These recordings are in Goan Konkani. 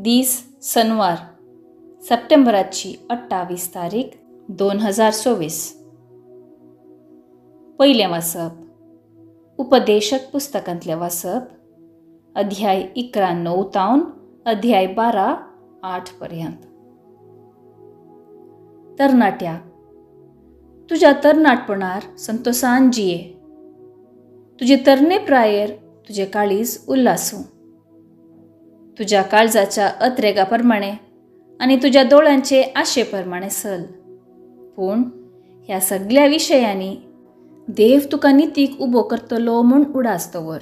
दीस सनवार, सप्टेंबराची 28 तारीख 2024. पयलें वाचप उपदेशक पुस्तकांतलें वाचप, अध्याय 11:9 तावन अध्याय 12:8 पर्यंत. तरणाट्या, तुज्या तरणाटपणार संतोसान जिये, तुजे तरणे प्रायेर तुजें काळीज उल्हासूं. तुज्या काळजाच्या अत्रेगा प्रमाणे आनी तुज्या दोळ्यांचे आशे प्रमाणे सल. पूण ह्या सगळ्या विशयांनी देव तुका नितीक उबो करतलो म्हूण उडास दवर.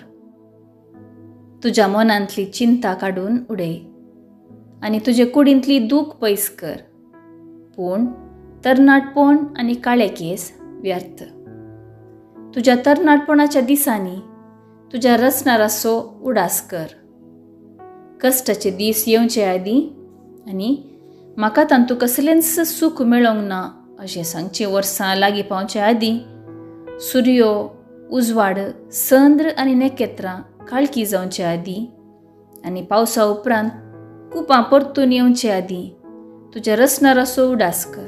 तुज्या मनांतली चिंता काडून उडय आनी तुजे कुडींतली दूख पयस कर. पूण तरणाटपण आनी काळे केस व्यर्थ. तुज्या तरणाटपणाच्या दिसांनी तुज्या रचणाराचो उडास कर. कश्टाचे दीस येवचे आदीं आनी म्हाका तांतू कसलेंच सूख मेळोंक ना अशें सांगचीं वर्सां लागीं पावचे आदीं सुर्यो, उजवाड, संद्र आनी नखेत्रां काळखी जावचे आदीं आनी पावसा उपरांत कुपां परतून येवचे आदीं तुज्या रचणाराचो उडास कर.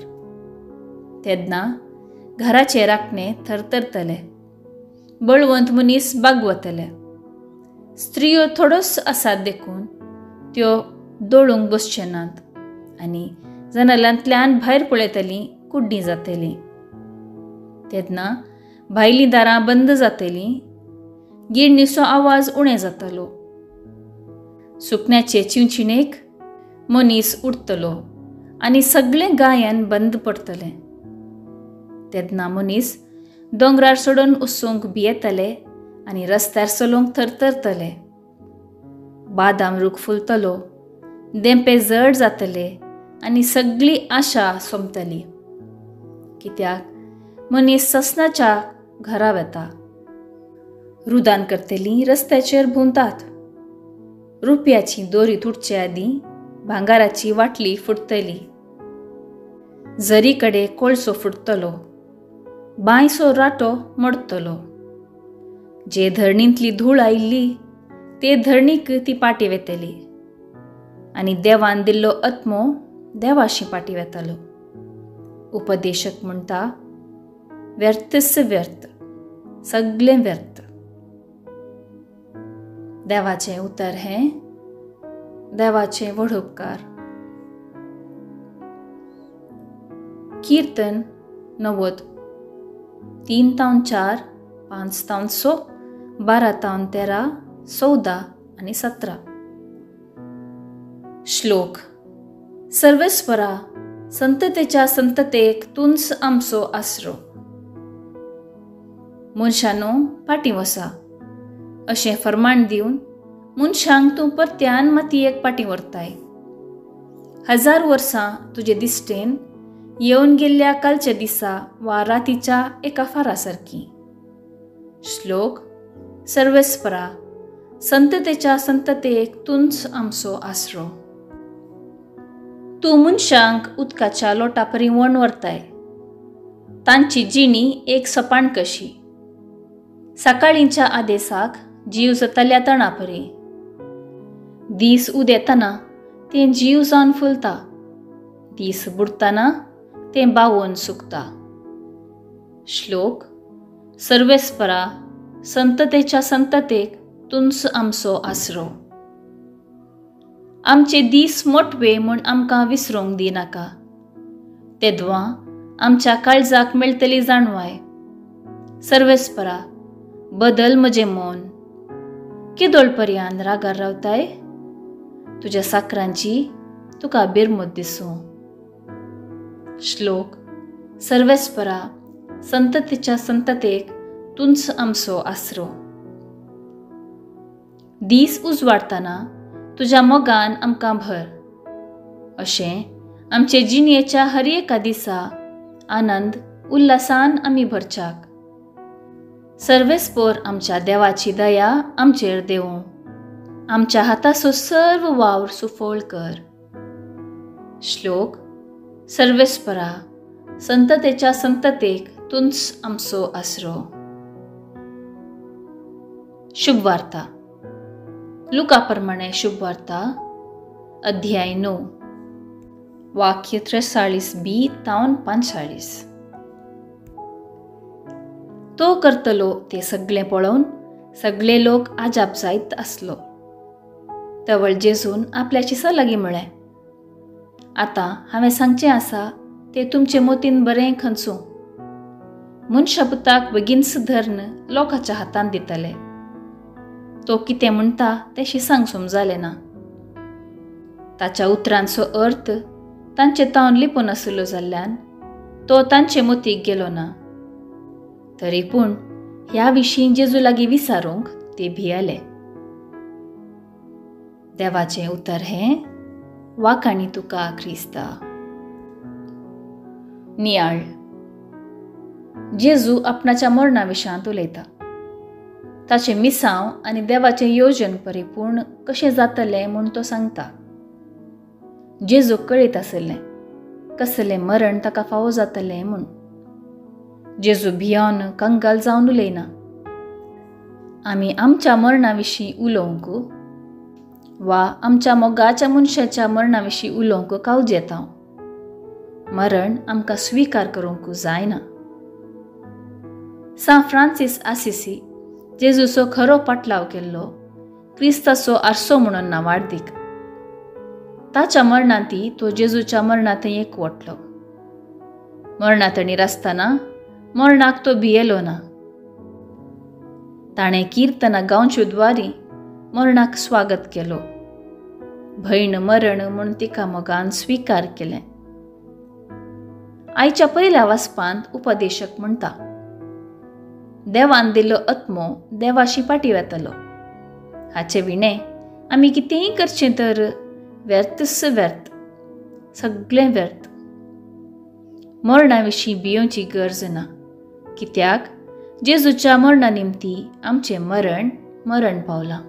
तेन्ना घराचे राखणे थरथरतले, बळवंत मनीस बागवतले. स्त्रियो थोडोच आसात देखून त्यो दोळूंक बसचे नात आनी जनालांतल्यान भायर पळयतलीं कुड्डीं जातलीं. तेन्ना भायलीं दारां बंद जातलीं, गिरणीचो आवाज उणें जातलो, सुकण्याचे चिंवचिणेक मनीस उडतलो आनी सगळें गायन बंद पडटलें. तेन्ना मनीस दोंगरार सोडून वचूंक भियेतले आनी रस्त्यार चलोवंक थरथरतले. बादाम रूख फुलतलो, देंपे जड जातले आनी सगळी आशा सोंपतली. कित्याक मनीस ससनाच्या घरा वता, रुदान करतलीं रस्त्याचेर भोंवतात. रुपयाची दोरी तुटचे आदीं भांगाराची वाटली फुटतली. जरी कडेन कोळसो फुटतलो, बांयसो राटो मोडतलो. जे धरणींतली धूळ आयिल्ली ते धरणीक ती पाटी वेतली आनी देवान दिल्लो आत्मो देवाशी पाटी वेतालो. उपदेशक म्हणटा, व्यर्थच व्यर्थ, सगळें व्यर्थ. देवाचें उतर हें देवाचें व्हड उपकार. कीर्तन 90, 3-4, 5-6, 12-13, 14 आनी 17. श्लोक. सर्वेस्परा, संततेच्या संततेक तुंच आमचो आसरो. मनशानो फाटीं वसा अशें फर्माण दिवन मनशांक तूं परत्यान मातयेक फाटीं व्हरताय. 1000 वर्सां तुजे दिश्टेन येवन गेल्ल्या कालच्या दिसा वा रातीच्या एका फारा सारकी. श्लोक. सर्वेस्परा, संततेच्या संततेक तुंच आमचो आसरो. तूं मनशांक उदकाच्या लोटा परी वण व्हरताय. तांची जिणी एक सपाण कशी, सकाळींच्या आदेसाक जीव जाताल्या तणा परी. दीस उदेतना तें जीव जावन फुलता, दीस बुडटना तें बावोन सुकता. श्लोक. सर्वेस्परा, संततेच्या संततेक तुंच आमचो आसरो. आमचे दीस मोटवे म्हूण आमकां विसरूंक दिनाका, तेदवां आमच्या काळजाक मेळटली जाणवाय. सर्वेस्परा, बदल म्हजें मन. केदोळ पर्यान रागार रावताय? तुज्या साकरांची तुका बिरमत दिसूं. श्लोक. सर्वेस्परा, संततेच्या संततेक तुंच आमचो आसरो. दीस उजवाडटना तुज्या मोगान आमकां भर. अशें आमचे जिणेच्या हर एका दिसा आनंद उल्हासान आमी भरच्याक. सर्वेस्पोर आमच्या देवाची दया आमचेर देवूं. आमच्या हाताचो सर्व वावर सुफळ कर. श्लोक. सर्वेस्परा, संततेच्या संततेक तुंच आमचो आसरो. शुभवार्ता. लुका प्रमाणे शुभवार्ता अध्याय 9, वाक्य 43 बी तावन 45. तो करतलो ते सगळें पळोवन सगळे लोक आजाप जायत आसलो. तवळ जेजून आपल्या शिसां लागीं म्हळें, आतां हांवें सांगचें आसा तें तुमचे मोतीन बरें खंचूं. मनशापुताक बेगीनच धर्न लोकांच्या हातांत दितले. तो कितें म्हणटा तें शिसांक समजालें ना. ताच्या उतरांचो अर्थ तांचे तावन लिपून आशिल्लो जाल्ल्यान तो तांचे मोतीक गेलो ना. तरी पूण ह्या विशीं जेजू लागीं विचारूंक ते भियेले. देवाचें उतर हें वाखाणी तुका क्रिस्ता. नियाळ. जेजू आपणाच्या मरणा विशांत उलयता. ताचें मिसांव आनी देवाचें योजन परिपूर्ण कशें जातलें म्हूण तो सांगता. जेजूक कळीत आशिल्लें कसलें मरण ताका फावो जातलें म्हूण. जेजू भियोन कंगाल जावन उलयना. आमी आमच्या मरणा विशीं उलोवंक वा आमच्या मोगाच्या मनशाच्या मरणा विशीं उलोवंक कावज येता. मरण आमकां स्विकार करूंक जायना. सांत फ्रांसीस आसिसी जेजूचो खरो पाटलाव केल्लो क्रिस्ताचो आरसो म्हणून नावाडदीक. ताच्या मरणांती तो जेजूच्या मरणांत एकवटलो. मरणातणीर आसतना मरणाक तो भियेलो ना. ताणें किर्तनां गावच्यो द्वारी मरणाक स्वागत केलो. भयण मरण म्हूण तिका मोगान स्विकार केलें. आयच्या पयल्या वाचपांत उपदेशक म्हणटा, देवान दिल्लो आत्मो देवाशी पाटी वेतलो. हाचे विणें आमी कितेंय करचें तर व्यर्थच व्यर्थ, सगळें व्यर्थ. मरणा विशीं भियोवची गरज ना, कित्याक जेजूच्या मरणा निमती आमचें मरण मरण पावलां.